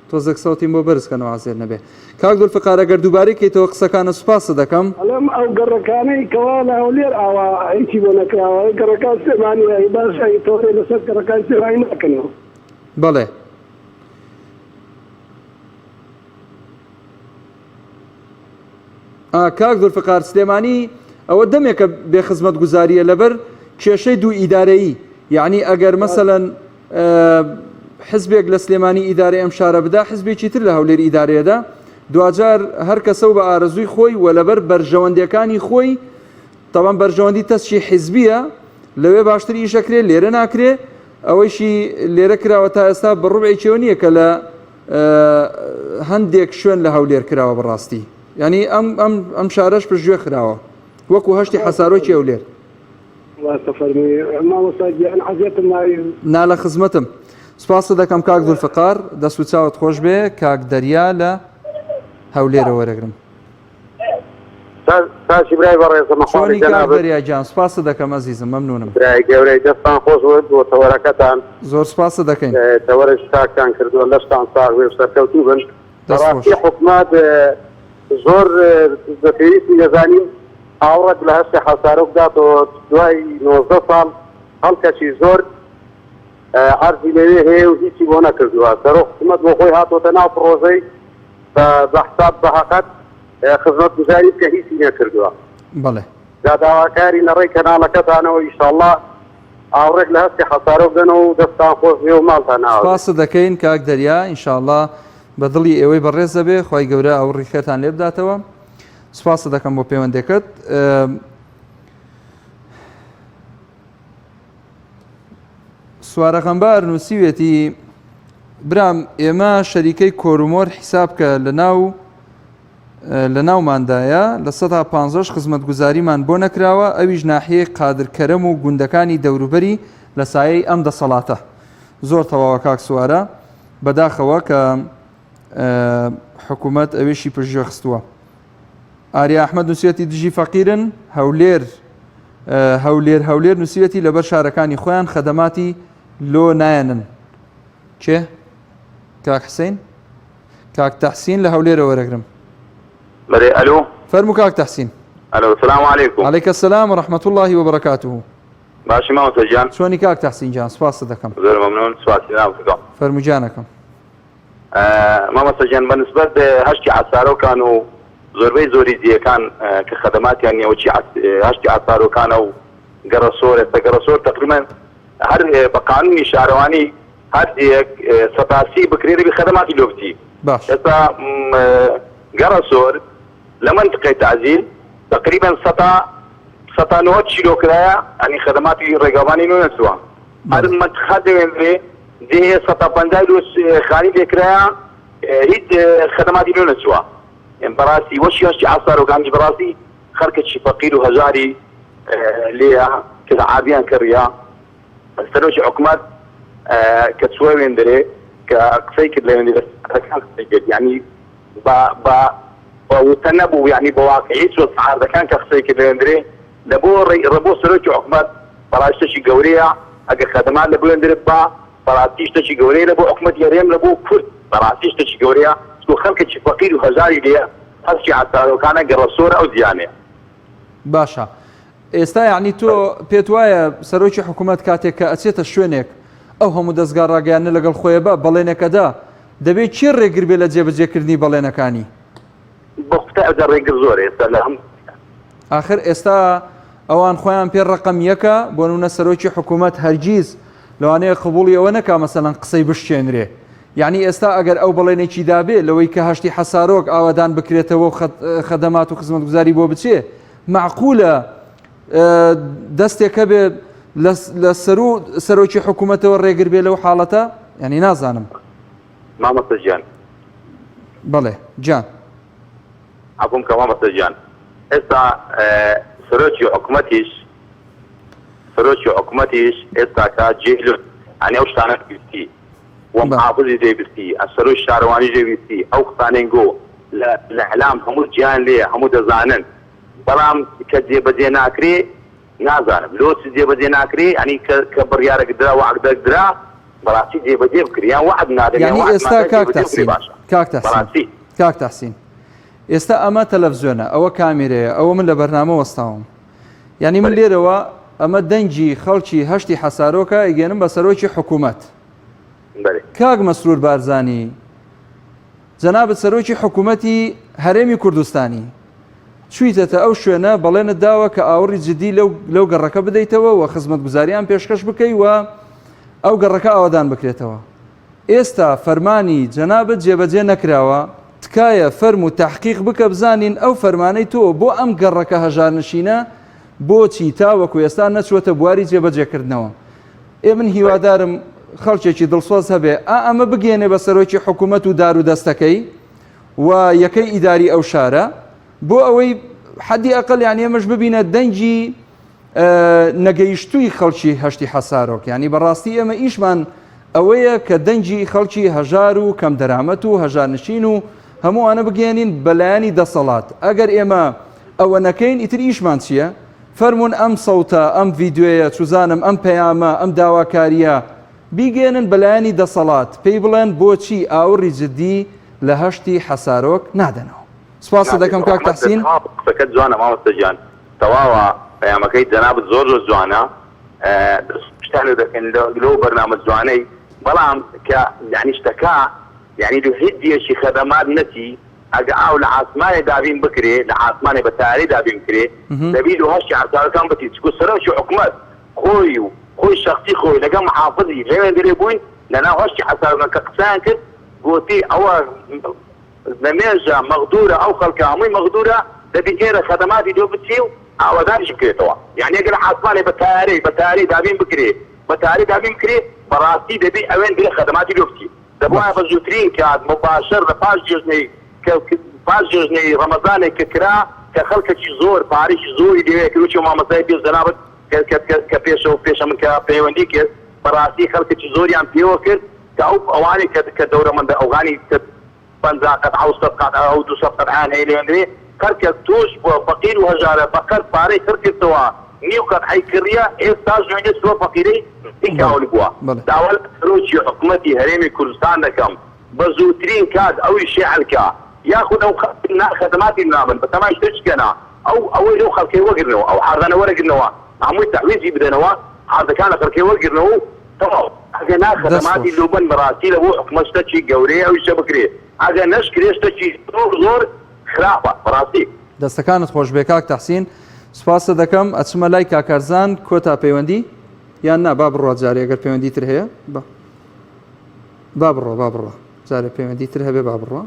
تۆزێک سەوتیم بۆ بەرز کەنەوە عەزێت نەبێ. کاک زولفقار ئەگەر دووبارەی کەیتەوە قسەکانت سوپاست دەکەم. ئەڵێم ئەو گەڕەکانەی کەوا لە هەولێر ئاوا هیچی بۆ نەکراوە ئەی گەڕەکان سلێمانی ئەی باشە ئەی تۆرێ لەسەر گەڕەکانی سلێمانی ناکەنەوە. بەڵێ. ئا کاک زولفقار سلێمانی ئەوە دەمێکە بێ خزمەتگوزارییە لەبەر کێشەی دوو ئیدارەیی یەعنی ئەگەر مەسەلەن حزبێک لە سلێمانی ئیدارەی ئەم شارە بدا حزبێکی تر لە هەولێر ئیدارەیەدا دواجار هەر کەسە و بە ئارەزووی خۆی و لەبەر بەرژەوەندیەکانی خۆی تەوان بەرژەوەندی تەسکی حزبیە لەوێ باشتر ئیشەکرێ لێرە ناکرێ ئەوەیشی لێرە کراوە تا ئێستا بە ڕوبعێکیەوە نییە کە لە هەندێک شوێن لە هەولێر کراوە بەڕاستی ینی ئەم ئەم ئەم شارەش پشتگوێ خراوە وەکو هەشتی حەسارۆکی هەولێر. ڕاستە فەرمووی مامۆستا گیان عەزێتم ماوی. نا لە خزمەتم. سوپاست دەکەم کاک زولفقار دەست و چاوت خۆش بێ کاک دەریا لە هەولێرەوە وەرەگرم. ساسی برای بەڕێزم چۆنی کاک دەریا گیان سوپاست دەکەم ئەزیزم مەمنونم. برای گەورەی دەستان خۆش بێت بۆ تەوەرەکەتان. زۆر سوپاست دەکەین. تەوەرێکی چاکتان کردووە لەشتان ساغ بێ و سەرکەوتوو بن. بەڕاستی حکومەت زۆر بە پێویستی دەزانین ئاوڕێک لە هەستی حەسارۆک بداتەوە دوای 19 ساڵ خەڵکەکی زۆر عەرزی لەوێ هەیە و هیچی بۆ نەکردووە سەرۆک حکومەت بۆ خۆی هاتۆتە ناو پڕۆژەی بە حساب بە هەقەت خزمەتگوزاری بکە هیچی نەکردووە. بەڵێ. جا داواکارین لە ڕێی کەناڵەکەتانەوە ئیشاڵڵا ئاوڕێک لە هەستی حەسارۆ بدەنەوە و دەستتان خۆش بێ و ماڵتان ئاوا بێ. سپاست دەکەین کاک دەریا ان شاء اللە بە دڵی ئێوەی بەڕێز دەبێ خوای گەورە ئاوڕی خێرتان لێ بداتەوە سپاست دەکەم بۆ پەیوەندەکەت. سوارە غەمبار نووسیوێتی برام ئێمە شەریکەی کۆرومۆر حیساب کە لە ناو لە ناوماندایە لە سەدا پانزەش خزمەتگوزاریمان بۆ نەکراوە ئەویش ناحیەی قادر کەرەم و گوندەکانی دەوروبەری لە سایەی ئەم دەسەڵاتە زۆر تەواوە کاک سوارە بەداخەوە کە حکوومەت ئەوێشی پشتگوێ خستووە ئاریا ئەحمەد نووسیەتی دژی فەقیرن هەولێر هەولێر هەولێر نووسیەتی لەبەر شارەکانی خۆیان خەدەماتی لۆ نایەنن کێ کاک حسین کاک تەحسین لە هەولێرەوە وەرەگرم. بەرێ ئەلو. فەرموو کاک تەحسین. ئەلو سلام علیکم. علیک السلام و رحمة اللە و بەرەکاته. باشی مامۆستا گیان. چۆنی کاک تەحسین گیان سوپاست دەکەم. زۆر مەمنون سوپاسی جەنابت دەکەم. فەرموو گیانەکەم. مامۆستا گیان بە نسبەت هەشتی عەسارۆکان و زۆربەی زۆری جێیەکان کە خەدەماتیان نیە وەکی هەشتی عەسارۆکانە و گەڕەسۆر ئێستا گەڕەسۆر تەقریبەن هەر بە قانونی شارەوانی هەر جێیەک سەتا سی بکرێ دەبی خەدەماتی لۆ بچی باش. ئێستا گەڕەسۆر لە مەنتقەی تەعزیل تەقریبەن سەتا سەتا نۆ کیلۆ کرایە یانی خەدەماتی ڕێگاوبانی لۆ نەچووە هەر بەڵێ. مەنتقە دەوێنرێ جێیە سەتا پەنجای لۆ خانی لێ کرایە هیچ خەدەماتی لۆ نەچووە بەڕاستی وەکی هەشتی عەسارۆکانیش بەڕاستی خەڵکێکی فەقیر و هەژاری لێیە کە عادیان کڕیە سەرۆکی حکومەت کە چووە وێندرێ کە قسەی کرد لە وێندرێ سەعاردەکان قسەی کرد یعنی بە بە بە وتە نەبوو یعنی بە واقعی چووە سەعاردەکان کە قسەی کرد لە وێندرێ لە بۆ ڕێ بۆ سەرۆکی حکومەت بەڕای شتێکی گەورەیە ئەگەر خەدەمات لە بۆ وێندرێ ببا بەڕاستی شتێکی گەورەیە لە بۆ حکومەتی هەرێم لە بۆ کورد بەڕاستی شتێکی گەورەیە چونکە خەڵکێکی فەقیر و هەژاری لێیە هەرچی عەسارۆکانە گەڕەسۆرە ئەو زیانەیە. باشە ئێستا یەعنی تۆ پێت وایە سەرۆکی حکوومەت کاتێک کە ئەچێتە شوێنێک ئەو هەموو دەزگا ڕاگەیاندنە لەگەڵ خۆیە بە بەڵێنێک ئەدا دەبێ کێ ڕێگر بێ لە جێبەجێکردنی بەڵێنەکانی؟ بە خوتا ئەوجا ڕێگر زۆرە ئێستا لە هەموو. ئاخر ئێستا ئەوان خۆیان پێ ڕەقەم یەکە بۆ نمونە سەرۆکی حکوومەت هەرگیز لەوانەیە قبوڵی ئەوە نەکا مەسەلەن قسەی بشکێنرێ. یعنی ئێستا ئەگەر ئەو بەڵێنێکی دابێ لەوەی کە هەشتی حەسارۆک ئاوادان بکرێتەوە و خەدەمات و خزمەتگوزاری بۆ بچێ معقولە دەستێک هەبێ لە سەرو سەرۆکی حکوومەتەوە ڕێگر بێ لەو حاڵەتە یعنی نازانم مامۆستا گیان. بەڵێ گیان. عەفوم کە مامۆستا گیان ئێستا سەرۆکی حکومەتیش سەرۆکی حکومەتیش ئێستاکە جێی لۆ یانی ئەو شتانە بیستی و محافزی جێ بیستی سەرۆکی شارەوانی جێ بیستی ئەو قسانەی گۆ لە لە اعلام هەموو جیان لێ هەموو دەزانن بەڵام کە جێبەجێ ناکرێ نازانم لۆ چ جێبەجێ ناکرێ یانی کە کە بڕیارەک درا وەعدەک درا بەڕاستی جێبەجێ بکرێ یان وەعد نادەن یان یانی وەعد ئێستا مادەن کاک جێبەجێ بکرێ تەحسین باشە کاک تەحسین بەڕاستی. کاک تەحسین ئێستا ئەمە تەلەفزیۆنە ئەوە کامیرەیە ئەوە من لە بەرنامە وەستاوم یعنی من بەلێ. لێرەوە ئەمە دەنگی خەڵکی هەشتی حەسارۆکە ئەیگەێنم بە سەرۆکی حکوومەت بەلێ. کاک مەسرور بارزانی جەنابت سەرۆکی حکوومەتی هەرێمی کوردستانی چوویتەتە ئەو شوێنە بەڵێنت داوە کە ئاوڕی جدی لەو لەو گەڕەکە بدەیتەوە و خزمەتگوزاریان پێشکەش بکەی و ئەو گەڕەکە ئاوەدان بکرێتەوە. ئێستا فەرمانی جەنابت جێبەجێ نەکراوە، تکایە فەرموو تەحقیق بکە بزانین ئەو فەرمانەی تۆ بۆ ئەم گەڕەکە هەژارنشینە بۆچی تاوەکو ئێستا نەچووەتە بواری جێبەجێکردنەوە. ئێ من هیوادارم خەڵکێکی دڵسۆز هەبێ ئا ئەمە بگەیەنێ بە سەرۆکی حکوومەت و دارودەستەکەی و یەکەی ئیداری ئەو شارە بۆ ئەوەی حەدی ئەقل یان ئێمەش ببینە دەنگی نەگەیشتووی خەڵکی هەشتی حەسارۆک ینی بەڕاستی ئێمە ئیشمان ئەوەیە کە دەنگی خەڵکی هەژار و کەم دەرامەت و هەژارنشین و هەمووانە بگەێنین بەلایەنی دەسەڵات ئەگەر ئێمە ئەوە نەکەین ئیتر ئیشمان چییە؟ فەرمونون ئەم سەوتە ئەم ڤیددیوەیە چزانم ئەم پەیامە ئەم داواکاریە بیگەێنن بەلایەنی دەسەڵات پێی بڵێن بۆچی ئاوڕی جدی لە هەشتی حەسارۆک نادەنەوە. سپاست دەکەم کاک تەحسین. قسەکەت جوانە مامۆستا گیان تەواوە پەیامەکەی جەنابت زۆر زۆر جوانە دەست خۆشتان لێ دەکەین لەو بەرنامە جوانەی بەڵام کە یانی شتەکە یانی لۆ هیچ جێیەکی خەدەمات نەچی ئەگە ئاو لە عاسمانێ دابین بکرێ لە عاسمانێ بە تەیارەی دابین بکرێ دەبی لۆ هەشتی عەسارەکان بچی چکو سەرۆکی حکومەت خۆی و خۆی شەخسی خۆی لەگەڵ محافزی لەوێندەرێ بووین لەناو هەشتی عەسارەکان کە قسەیان کرد گۆتی ئەوە لە مێژە مەغدورە ئەو خەڵکە هەمووی مەغدورە دەبی ئێرە خەدەماتی لۆ بچی و ئاوەدانیش بکرێتەوە یانی ئەگەر عاسمانێ بە تایارەی بە تایارەی دابین بکرێ بە تایارەی دابین بکرێ بەڕاستی دەبی ئەوێن درێ خەدەماتی لۆ بچی دەبوایە باش. بە زووترین کات موباشر لە پاش جێژنەی کە پاش جێژنەی ڕەمەزانێک کە کرا کە خەڵکەکی زۆر پارەیەکی زۆری لەوێ کرد وەکی مامۆستای پێش جەنابت کە کە کە کە پێشەوە پێشە من کە پەیوەندی کرد بەڕاستی خەڵکەکی زۆریان پێوە کرد کە ئەو ئەوانەی کە کە دەورەمەندە ئەوغانی کە 50 قەتعە و 100 قەتعە و 200 قەتعەیان هەیە لەوێندرێ هەر کەس تووش بووە فەقیر و هەژارە بە قەرز پارەی خڕ کردەوە نیو قەتعەی کڕیە ئێستاش نوێنێ چووە فەقیرەی ی کاول بووە داوا لە سەرۆکی حکومەتی هەرێمی کوردستان دەکەم بە زووترین کات ئەوی شێعل کا یاخود ئەو خەڵکە نا خەدەماتی نابن بە تەمای شتێک کەنا ئەو ئەوەی لەو خەڵکەی وەگرنەوە ئەو عەردانە وەرەگرنەوە هەمووی تەعویزی بدەنەوە عەردەکان لە خەڵکەی وەرگرنەوە و تەواو ئەگە نا دەست خەدەماتی خۆش. لۆبەن بەڕاستی لە بۆ حکومەت شتەکی گەورەیە ئەویشە بکرێ ئەگە نەشکرێ شتەکی زۆر زۆر خراپە بەڕاستی. دەستەکانت خۆشبێ کاک تەحسین سوپاست دەکەم ئەچمە لای کاک کارزان کۆتا پەیوەندی یان نا با بڕوا جارێ ئەگەر پەیوەندی تر هەیە با با بڕوا با بڕوا جارێ پەیوەندی تر هەبێ با بڕوا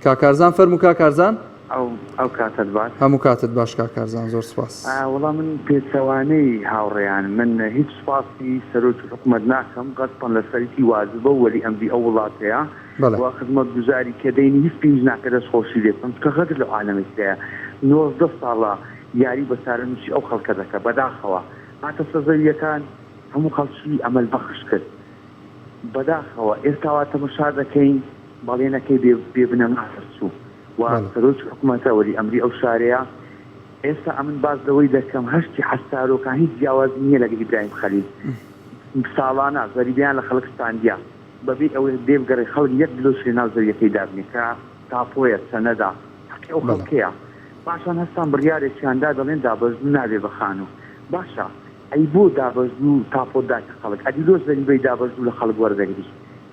کاک کارزان فەرموو کاک کارزان. ئەو ئەو کاتەت باش. هەموو کاتت باش کاک کارزان زۆر سوپاس. وەڵا من پێچەوانەی هاوڕێیان من هیچ سوپاسی سەرۆکی حکومەت ناکەم غەسبەن لەسەریتی واجبە و وەلی ئەمری ئەو وڵاتەیە بەڵێ. و خزمەتگوزاری کە دەینی هیچ پێویست ناکە دەست خۆشی لێ بکەم چونکە غەدر لەو عالەمەی ترەیە 19 ساڵە یاری بە چارەنووسی ئەو خەڵکە دەکا بەداخەوە هاتە سەر زەوییەکان هەموو خەڵکی ئەمەل بەخش کرد بەداخەوە ئێستا وا تەمەشا دەکەین بەڵێنەکەی بێ بێ بنەما دەرچوو و بەڵێ. سەرۆکی حکومەتە وەلی ئەمری ئەو شارەیە ئێستا ئەمن باس لەوەی دەکەم هەشتی حەسارۆکان هیچ جیاوازی نییە لەگەل ئیبراهیم خەلیل ساڵانە زەریبەیان لە خەڵک ستاندیە بەبێ ئەوەی لێبگەڕێ خەڵک یەک دلۆشی لەناو زەویەکەی دابنێ کە تاپۆیە سەنەدە حەقی ئەو بەڵێ. خەڵکەیە پاشان هەستان بڕیارێکیان دا دەڵێن دابەشبوو نابێ بە خانوو باشە ئەی بۆ دابەشبوو تاپۆت دایتە خەڵک ئەدی لۆ زەریبەی دابەشبوو لە خەڵک وەردەگری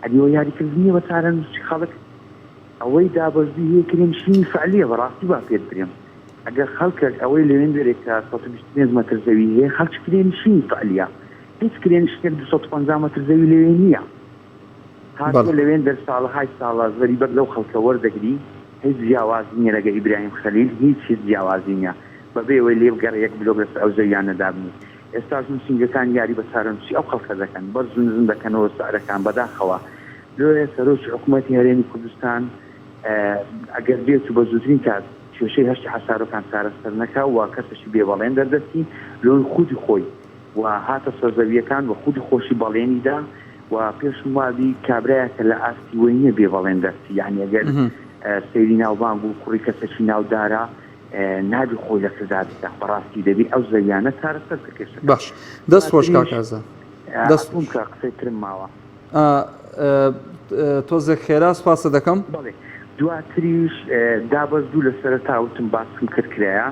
ئەدی ئەوە یاریکردن نیە بە چارەنووسی خەڵک ئەوەی دابەشبووی هەیە کرێنشینی فعلیە بەڕاستی با پێت برێم ئەگەر خەڵکەک ئەوەی لەوێندەرێ کە 125 مەتر زەوی هەیە خەڵکی کرێنشینی فعلیە هیچ کرێنشینێک 250 مەتر زەوی لەوێ نیە. هاتووە لەوێندەر ساڵەهای ساڵە زەریبەک لەو خەڵکە وەردەگری هیچ جیاوازی نیە لەگە ئیبراهیم خەلیل هیچ هیچ جیاوازی نیە بەبێ ئەوەی لێبگەڕێ یەک بلۆک لەسەر ئەو زەویانە دابنێ ئێستاش نوسینگەکان یاری بە چارەنوسی ئەو خەڵکە دەکەن بەرز و نزم دەکەنەوە سعرەکان بەداخەوە لۆیە سەرۆکی حکومەتی هەرێمی کوردستان ئەگەر بێت و بە زووترین کات کێشەی هەشتی حەسارۆکان چارەسەر نەکا و کەسەکی بێ بەڵێن دەردەچی لۆی خودی خۆی و هاتە سەرزەویەکان و خودی خۆشی بەڵێنی دا و پێشم وابی کابرایەکە لە ئاستی وەی نیە بێ بەڵێن دەرچی یانی ئەگەر سەیری ناوبانگ و کوڕی کەسەکی ناودارە نابی خۆی لە کردار بکا بەڕاستی دەبی ئەو زەویانە چارەسەر بکە کێشەکە باش دەست خۆش کاک ئازاد دەست خۆش کە قسەی ترم ماوە. تۆزێک خێرا سپاست دەکەم. بەڵێ دواتریش دابەزدوو لە سەرەتا وتم باسم کرد کرایە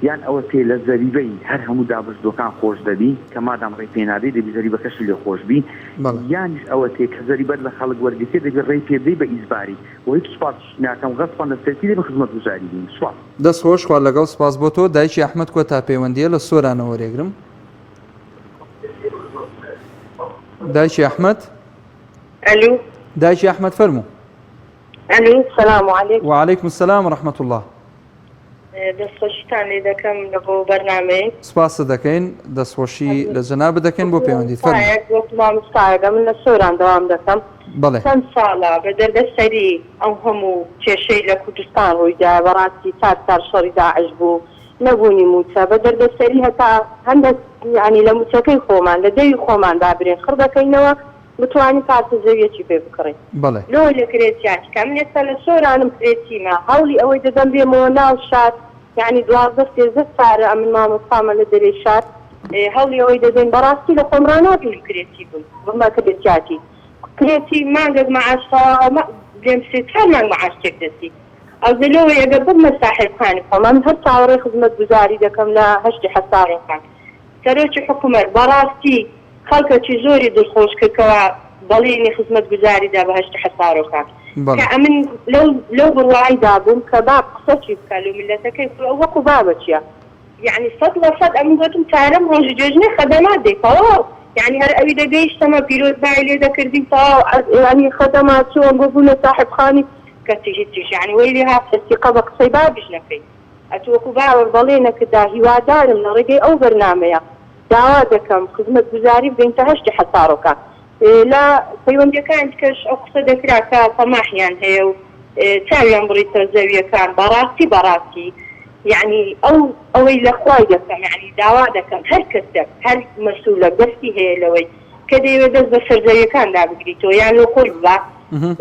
یان ئەوەتێ لە زەریبەی هەر هەموو دابەزدووەکان خۆش دەبی کە مادام ڕێی پێ نادەی دەبی زەریبەکەشی لێ خۆش بی یانیش ئەوەتێ کە زەریبەت لە خەڵک وەرگرتێ دەبی ڕێی پێ بدەی بە ئیجباری وە هیچ سوپاسیشت ناکەم غەسبەن لە سەرتی دەبی خزمەتگوزاری بین سوپاس. دەست خۆش خوا لەگەڵ سپاس بۆ تۆ دایکی ئەحمەد کۆتا پەیوەندیە لە سۆرانەوە وەرێگرم. دایکی ئەحمەد ئەلو دایکی ئەحمەد فەرموو ئەلو سلام علیکم وعلیکم السلام ورحمة الله دەستخۆشیتان لێ دەکەم لە بۆ بەرنامەیە سپاست دەکەین دەستخۆشی لە جەنابت دەکەین بۆ پەیوەندیت فەرموو وەک مامۆستایەکە من لە سۆران دەوام دەکەم بەڵێ چەند ساڵە بە دەردەسەری ئەو هەموو کێشەی لە کوردستان ڕوویدا بەڕاستی چار ساڵ شەڕی داعش بوو نەبوونی مووچە بە دەردەسەری هەتا هەندەک یانی لە مووچەکەی خۆمان لە دەوی خۆمان با برێن خڕ دەکەینەوە بتوانین پارچە زەویەکی پێ بکڕین بەڵێ. لۆ لە کرێچیاتی کە من ئێستا لە سۆرانم کرێچیمە هەوڵی ئەوەی دەدەم بێمەوە ناو شار یانی 12 13 سارە ئەمن مامۆستامە لە دەرێی شار هەوڵی ئەوەی دەدەین بەڕاستی لە خۆم ڕانابینم کرێچی بم بمە کرێچیاتی کرێچی مانگێک مەعاش تەواوە بلێم سێ چوار مانگ مەعاش تێک دەچی ئەوجە لۆوەی ئەگەر ببمە ساحێب خانی خۆم ئەمن هەر چاوەڕێی خزمەتگوزاری دەکەم لە هەشتی حەسارۆکان سەرۆکی حکومەت بەڕاستی خەڵکەکی زۆری دڵخۆش کرد کەوا بەڵینی خزمەتگوزاری دا بە هەشتی حەسارۆکان کە ئەمن لەو لەو بڕوای دابووم کە باب قسەکی بکا لۆ میللەتەکەی خۆی ئەو وەکو بابەکیە یەعنی سەد لە سەد ئەمن گۆتم چارەم ڕۆژی جێژنێ خەدەمات دەی تەواو یەعنی هەر ئەوی دەگەیشتەمە پیرۆزبای لێ دەکردین تەواو یەعنی خەدەمات چۆن بۆ بوونە ساحێب خانی کەچی هیچیش یەعنی وەی لێ هات سیقە بە قسەی بابیش نەکەی ئەتوو وەکو باوەک بەڵێنەکت دا هیوادارم لە ڕێگەی ئەو بەرنامەیە داوا دەکەم خزمەتگوزاری بگەینتە هەشتی حەسارۆکان. لە پەیوەندیەکانی دیکەش ئەو قسە دەکرا کە تەماحیان هەیە و چاویان بڕیتە زەویەکان بەڕاستی بەڕاستی یەعنی ئەو ئەوەی لە خوای دەکەم یەعنی داوا دەکەم هەر کەسێک هەر مەسولەک دەستی هەیە لەوەی کە دەیەوێت دەست بە سەر زەویەکاندا بگریتەوە یان لۆ خۆی ببا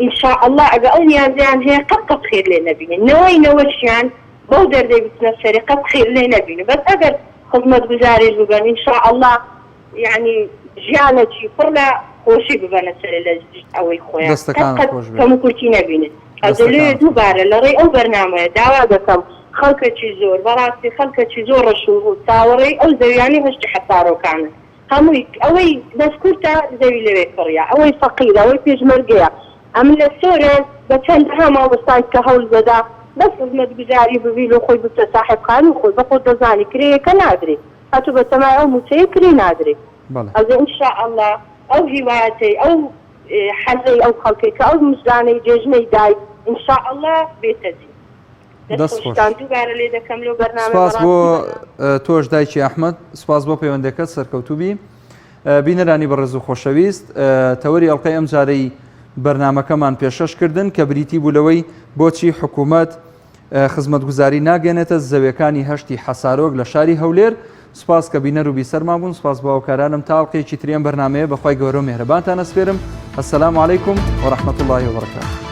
ان شاء اللە ئەگە ئەو نیازەیان هەیە قەت قەت خێر لێ نەبینن نەوەی نەوەشیان بەو دەردەی بچنە سەری قەت خێر لێ نەبینن بەس ئەگەر خزمەتگوزاریش ببەن ان شاء اللە یەعنی ژیانەکی پڕ لە خۆشی ببەنە سەرێ لە ئەوەی خۆیان قەت دەستەکانت قەت خۆش بێت. کەموکورتی نەبینن ئەجە لێ دەستەکانت خۆش. دووبارە لە ڕێی ئەو بەرنامەیە داوا دەکەم خەڵکەکی زۆر بەڕاستی خەڵکەکی زۆر ڕەش و ڕووت چاوەڕێی ئەو زەویانەی هەشتی حەسارۆکانن هەمووی ئەوەی دەست کورتە زەوی لەوێ کڕیە ئەوەی فەقیرە ئەوەی پێشمەرگەیە ئەمن لە سۆران بە چەندەها مامۆستای کە هەول دەدا بەس خزمەتگوزاری ببی لۆ خۆی ببتە ساحێب خانوو خۆی بەخۆت دەزانی کرێیەکە نادرێ ئەتوو بەتەمای ئەو موچەیە کرێی نادرێ بەڵێ. ئەوجە ان شاء اللە ئەو هیوایەتەی ئەو حەزەی ئەو خەڵکەی کە ئەو مژدانەی جێژنەی دای ان شاء اللە بێتە جی. دەست دەست خۆش. خۆشتان دووبارە لێ دەکەم لۆ بەرنامەی سپاس بۆ بەڕاستی بەرنامە. تۆش دایکی ئەحمەد سپاس بۆ پەیوەندەکەت سەرکەوتوبی بینەرانی بەڕێز و خۆشەویست تەوەری ئەڵلقەی ئەم جارەی بەرنمەکەمان پێشەش کردن کە بریتی بوو لەوەی بۆچی حکوومەت خزمەتگوزاری ناگەێنێتە زەوێکانی هەشتی حەسارۆک لە شاری هەولێر سپاس کە بینەر و بیسەرمان بوون سپاس بۆ هاوکارانم تا ئەڵقەیەکی تری ئەم بەرنامەیە بەخوای گەورە و مێهرەبانتان ئەسپێرم السلام علیکم ورحمة الله وبرکاته.